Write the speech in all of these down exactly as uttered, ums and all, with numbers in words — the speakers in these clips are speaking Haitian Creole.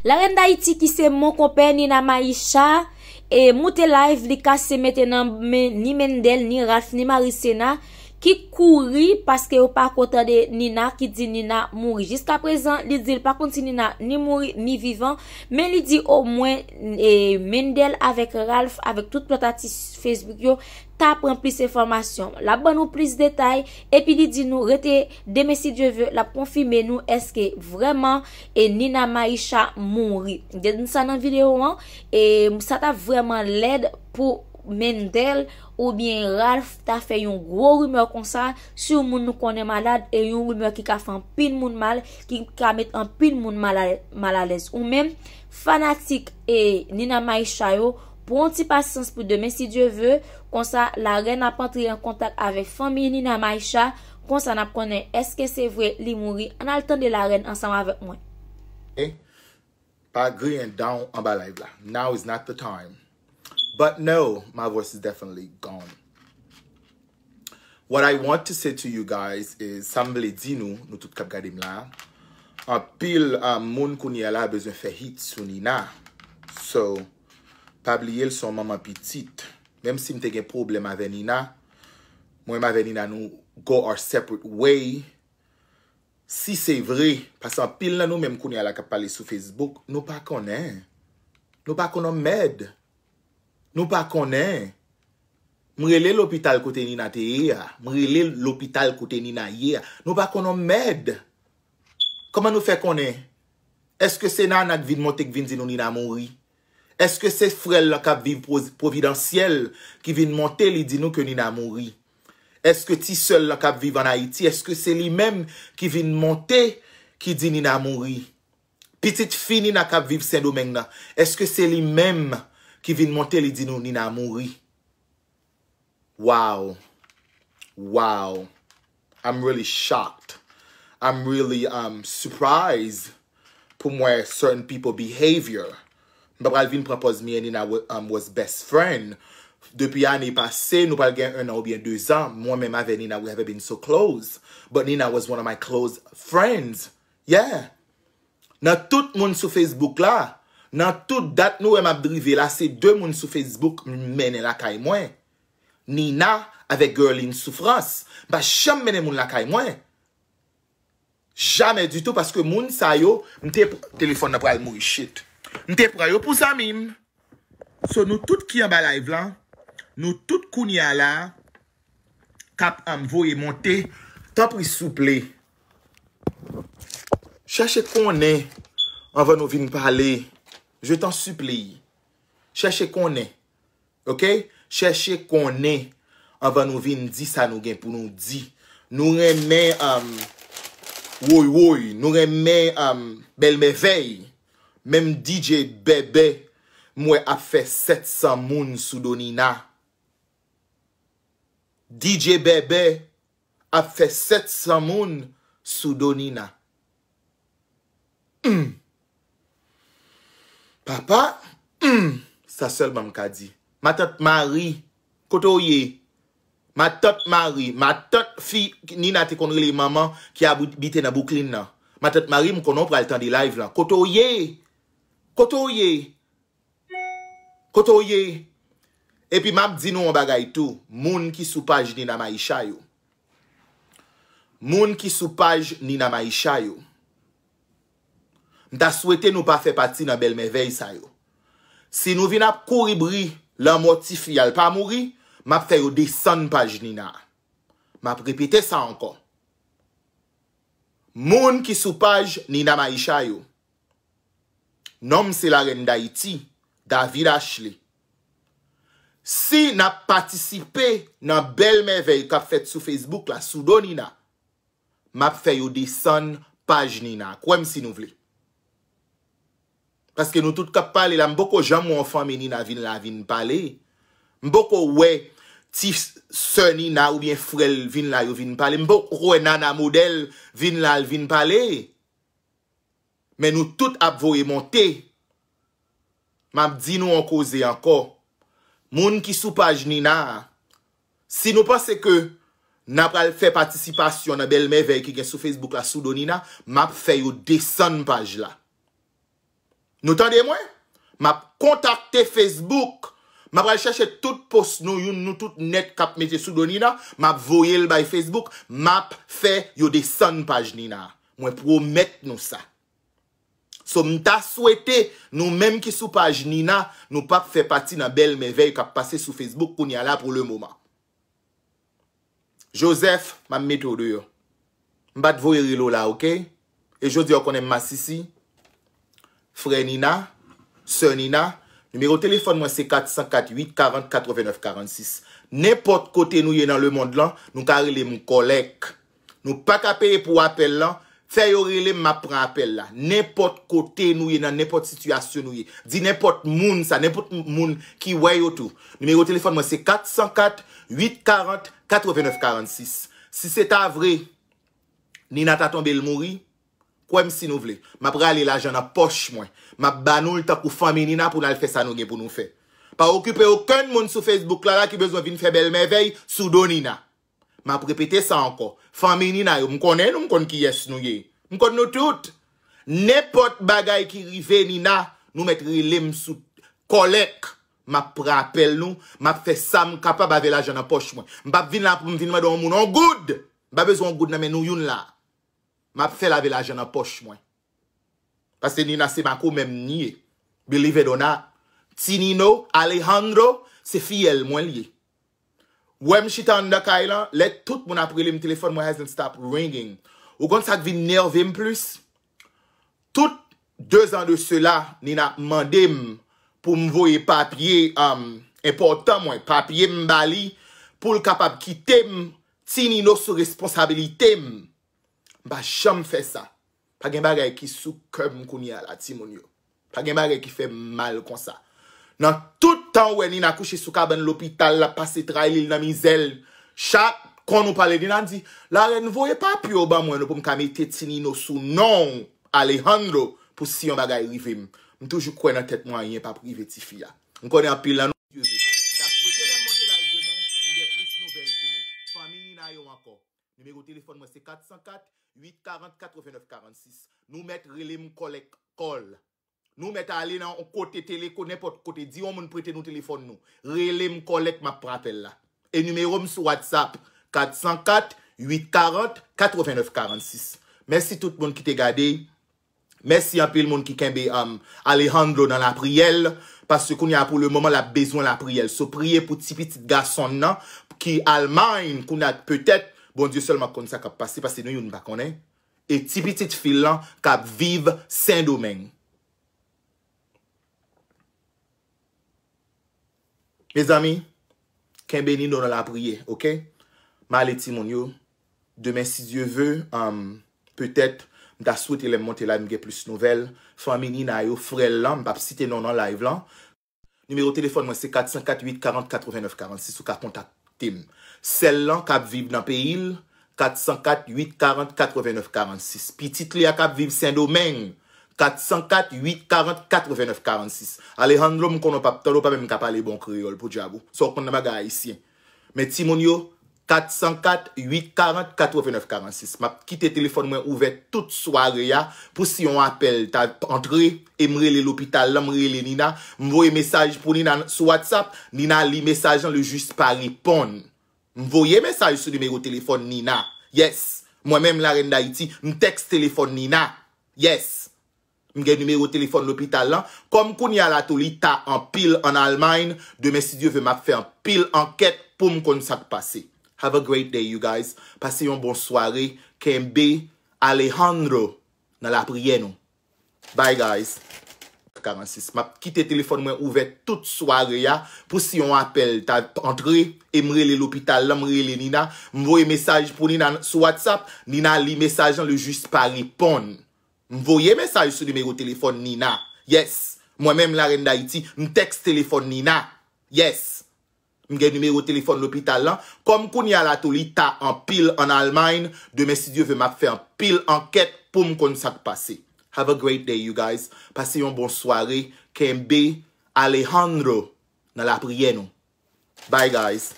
Larèn Dayiti ki se mon konpè Nina Maïcha, e moute live li kase mete nan men ni Mendel, ni Ralph, ni Marisena ki kouri paske yo pa kontan de Nina, ki di Nina mouri. Jiska prezan, li di l pa konn si Nina ni mouri ni vivan, men li di omwen e Mendel avèk Ralph, avèk tout lòt atis Facebook yo, ta pran plis enfòmasyon. L ap ban nou plis detay, epi li di nou rete demen si Dye ve, l ap konfime nou èske vrèman e Nina Maïcha mouri. M te di n sa nan videyo an, e sa t ap vrèman lèd pou Mendel oubyen Ralph ta fè yon gwo rimè konsa sou moun nou konnen malad, e yon rimè ki ka fè anpil moun mal, ki ka met anpil moun mal a-, malalèz. Ou menm, fanatik e Nina Maïcha yo, pran yon ti pasyans pou demen si Dye ve, konsa larèn ap antre an kontak avèk fanmi Nina Maïcha, konsa n ap konnen èske se vre li mouri. Ann al tande larèn ansanm avèk mwen. Eh? Pa griyen dan w anba live la. Now is not the time. But no, my voice is definitely gone. What I want to say to you guys is, sa m vle di nou, nou tout k ap gade m la, anpil um, moun kounye a la bezwen fè hit sou Nina. So, pa bliye l se yon manman pitit. Menm si m te gen pwoblèm avè Nina, mwen menm avè Nina nou go our separate way. Si se vre, paske anpil nan nou menm kounye a la k ap pale sou Facebook, nou pa konnen. Nou pa konn yon mèd. Nou pa konnen. M rele lopital kote Nina te ye a. M rele lopital kote Nina ye a. Nou pa konn yon mèd. Kòman nou fè konnen? Èske se Nana k vin monte k vin di nou Nina mouri? Èske se frè l lan k ap viv Pwo- Pwovidansyèl ki vin monte li di nou ke Nina mouri? Èske ti sè l lan k ap viv ann Ayiti, èske se li menm ki vin monte ki di Nina mouri? Pitit fi Nina k ap viv Sendomeng nan, èske se li menm ki vin monte li di nou Nina mouri? Wow. Wow. I'm really shocked. I'm really um, surprised pou m wè certain people behavior. M pa pral vin pran pòz me and Nina wa- um, was best friend. Depi ane pase, nou pral gen un an oubyen de zan, mwen menm avè Nina, we haven't been so close. But Nina was one of my close friends. Yeah. Nan tout moun sou Facebook la, nan tout dat nou wè m ap drive la, se de moun sou Facebook m mennen lakay mwen. Nina avèk Guerline Souffrance. M pa janm mennen moun lakay mwen. Jamè ditou, paske moun sa yo, m te pr- telefòn nan pral mouri, shit. M te pran yo pou zanmi m. So nou tout ki anba live lan, nou tout kounye a la k ap um, voye monte, tanpri souple, chèche konnen anvan nou vin pale. Je t'en supplie. Chèche konnen. Ok? Chèche konnen anvan nou vin di sa nou gen pou nou di. Nou renmen um, woy woy, nou renmen um, bèl mèvèy. Menm D J Bèbè, m wè ap fè sèt san moun sou do Nina. D J Bèbè ap fè sèt san moun sou do Nina. Hmm. Papa, hmm, sa sèlman m ka di. Matant Mari, kote w ye? Matant Mari, matant fi Nina te konn rele manman ki abite nan Brooklyn nan. Matant Mari, m konnen w pral tande live lan. Kote w ye? Kote w ye? Kote w ye? Epi m ap di nou yon bagay tou, moun ki sou paj Nina Maïcha yo. Moun ki sou paj Nina Maïcha yo. M ta swete nou pa fè pati nan bèl mèvèy sa yo. Si nou vin ap kouri bri lanmò tifi a l pa mouri, m ap fè yo desann paj Nina a. M ap repete sa ankò. Moun ki sou paj Nina Maïcha yo. Non m se Larèn Dayiti, David Ashley. Si n ap patisipe nan bèl mèvèy k ap fèt sou Facebook la, sou do Nina, m ap fè yo desann paj Nina. Kwè m si nou vle. Paske nou tout k ap pale la, m poko janm wè yon fanmi Nina vin la vin pale. M poko wè ti sè Nina oubyen frè l vin la yo vin pale. M poko wè Nana Modèl vin la l vin pale. Men nou tout ap voye monte. M ap di nou yon koze ankò. Moun ki sou paj Nina a, si nou panse ke n a pral fè patisipasyon nan bèl mèvèy ki gen sou Facebook la sou do Nina, m ap fè yo desann paj la. Nou tande mwen? M ap kontakte Facebook. M ap al chèche tout post nou youn, nou tout nèt k ap mete sou do Nina. M ap voye l bay Facebook. M ap fè yo desann paj Nina. Mwen pwomèt nou sa. So, m ta swete, nou menm ki sou paj Nina, nou p ap fè pati nan bèl mèvèy k ap pase sou Facebook kounye a la pou le moman. Joseph, m ap mete w deyò. M pa t voye rele w la, oke? E jodi a, w konnen m masisi. Frè Nina, sè Nina, nimewo telefòn mwen se kat san kat, uit karant, katrevenèf karannsis. Nenpòt kote nou ye nan lemonn lan, nou ka rele m kòlèk. Nou pa ka peye pou apèl lan, fè yo rele m, m ap pran apèl la. Nenpòt kote nou ye, nan nenpòt sitiyasyon nou ye. Di nenpòt moun sa, nenpòt moun ki wè yo tou. Nimewo telefòn mwen se kat san kat, uit karant, katrevenèf karannsis. Si se ta vre, Nina ta tonbe, l mouri, kwè m si nou vle, m ap rale lajan nan pòch mwen. M ap ba nou l tankou fanmi Nina pou n al fè sa nou gen pou nou fè. Pa okipe okenn moun sou Facebook la, la ki bezwen vin fè bèl mèvèy sou do Nina. M ap repete sa ankò. Fanmi Nina yo, m konnen nou, m konn kiyès nou ye. M konn nou tout. Nenpòt bagay ki rive Nina, nou mèt rele m sou kòlèk. M ap pran apèl nou, m ap fè sa m kapab avè lajan nan pòch mwen. M p ap vin la pou m vin mande yon moun yon goud. M pa bezwen yon goud nan men nou youn la. M ap fè l avè lajan nan pòch mwen. Paske Nina se Mako menm li ye. Believe it or not. Ti Nino, Alejandro, se fiyèl mwen li ye. Wè m chita anndan kay lan, lè tout moun ap rele m, telefòn mwen hasn't stop ringing. Ou konn sa k vin nève m plis? Tout de zan de sela, Nina ap mande m pou m voye papye, um, enpòtan mwen, papye m ba li, pou l kapab kite m, Ti Nino sou responsabilite m. M pa janm fè sa. Pa gen bagay ki sou kè m kounye a la, timoun yo. Pa gen bagay ki fè m mal konsa. Nan tout tan ou wè Nina kouche sou kabann lopital, l ap pase tray li, l nan mizè l. Chak kon nou pale, Nina di, "Larèn, voye papye w ban mwen non pou m ka mete Ti Nino sou non w, Alejandro, pou si yon bagay rive m." M toujou kwè nan tèt mwen, anyen p ap rive tifi a. M konnen anpil nan nou. M ta swete lè m monte live demen, m gen plis nouvèl pou nou. Fanmi Nina yo ankò. Nimewo telefòn mwen se kat san kat, uit karant, katrevenèf karannsis. Nou mèt rele m kòlèk kòl. Nou mèt ale nan yon kote teleko, nenpòt kote. Di yon moun prete nou telefòn nou. Rele m kòlèk, m ap pran apèl la. E nimewo m sou WhatsApp, kat san kat, uit karant, katrevenèf karannsis. Mèsi tout moun ki te gade. Mèsi anpil moun ki kenbe, um, Alejandro nan lapriyè l, paske kounye a pou le moman l ap bezwen lapriyè l. So, priye pou ti pitit gason l nan ki Almay, kounye a petèt Bondye sèlman konn sa k ap pase, paske nou youn pa konnen. E ti pitit fi l lan k ap viv Sendomeng. Mezanmi, kenbe Nino nan lapriyè, oke? M ale timoun yo. Demen, si Dye ve, um, petèt, m ta swete lè m monte live, m gen plis nouvèl. Fanmi Nina yo, frè l lan, m p ap site non nan live lan. Nimewo telefòn mwen se kat san kat, uit karant, katrevenèf karannsis, ou ka kontakte m. Sè l lan k ap viv nan peyi l, kat san kat, uit karant, katrevenèf karannsis. Pitit li a k ap viv Sendomeng, kat san kat, uit karant, katrevenèf karannsis. Alejandro, m konnen w p ap tande, w pa menm ka pale bon kreyòl, podyab ou. Sa w konn nan bagay ayisyen. Men timoun yo, kat san kat, uit karant, katrevenèf karannsis. M ap kite telefòn mwen ouvè tout sware a pou si yon apèl ta antre e m rele lopital lan, m rele Nina, m voye mesaj pou Nina sou WhatsApp, Nina li mesaj lan, li jis pa reponn. M voye mesaj sou nimewo telefòn Nina. Yes. Mwen menm, Larèn Dayiti, m tèks telefòn Nina. Yes. M gen nimewo telefòn lopital lan. Kòm kounye a la tou li ta anpil ann Almay, demen si Dye ve m ap fè anpil ankèt pou m konn sa k pase. Have a great day, you guys. Pase yon bon sware. Kenbe Alejandro nan lapriyè nou. Bye, guys. Karannsis. M ap kite telefòn mwen ouvè tout sware a pou si yon apèl ta antre e m rele lopital lan, m rele Nina, m voye mesaj pou Nina sou WhatsApp, Nina li mesaj lan, li jis pa reponn. M voye mesaj sou nimewo telefòn Nina. Yes. Mwen menm, Larèn Dayiti, m tèks telefòn Nina. Yes. M gen nimewo telefòn lopital lan. Kòm kounye a la tou li ta anpil ann Almay, demen si Dye ve m ap fè anpil ankèt pou m konn sa k pase. Have a great day, you guys. Pase yon bon sware. Kenbe Alejandro nan lapriyè nou. Bye, guys.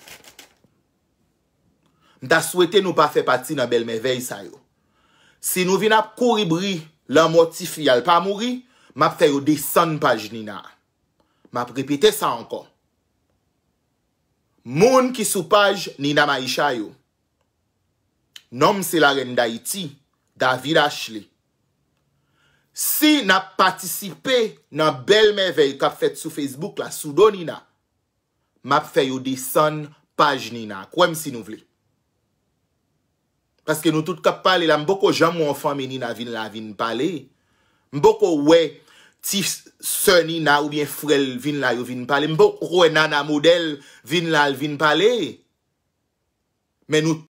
M ta swete nou pa fè pati nan bèl mèvèy sa yo. Si nou vin ap kouri bri lanmò tifi a, l pa mouri, M ap fè yo desann paj Nina. M ap repete sa ankò. Moun ki sou paj Nina Maisha yo. Non m se Larèn Dayiti, David Ashley. Si n ap patisipe nan bèl mèvèy k ap fèt sou Facebook la, sou do Nina, m ap fè yo desann paj Nina. Kwè m si nou vle. Paske nou tout k ap pale la, m poko janm wè yon fanmi Nina vin la vin pale. M poko wè ti sè Nina oubyen frè l vin la yo vin pale. M poko wè Nana Modèl vin la l vin pale. Men nou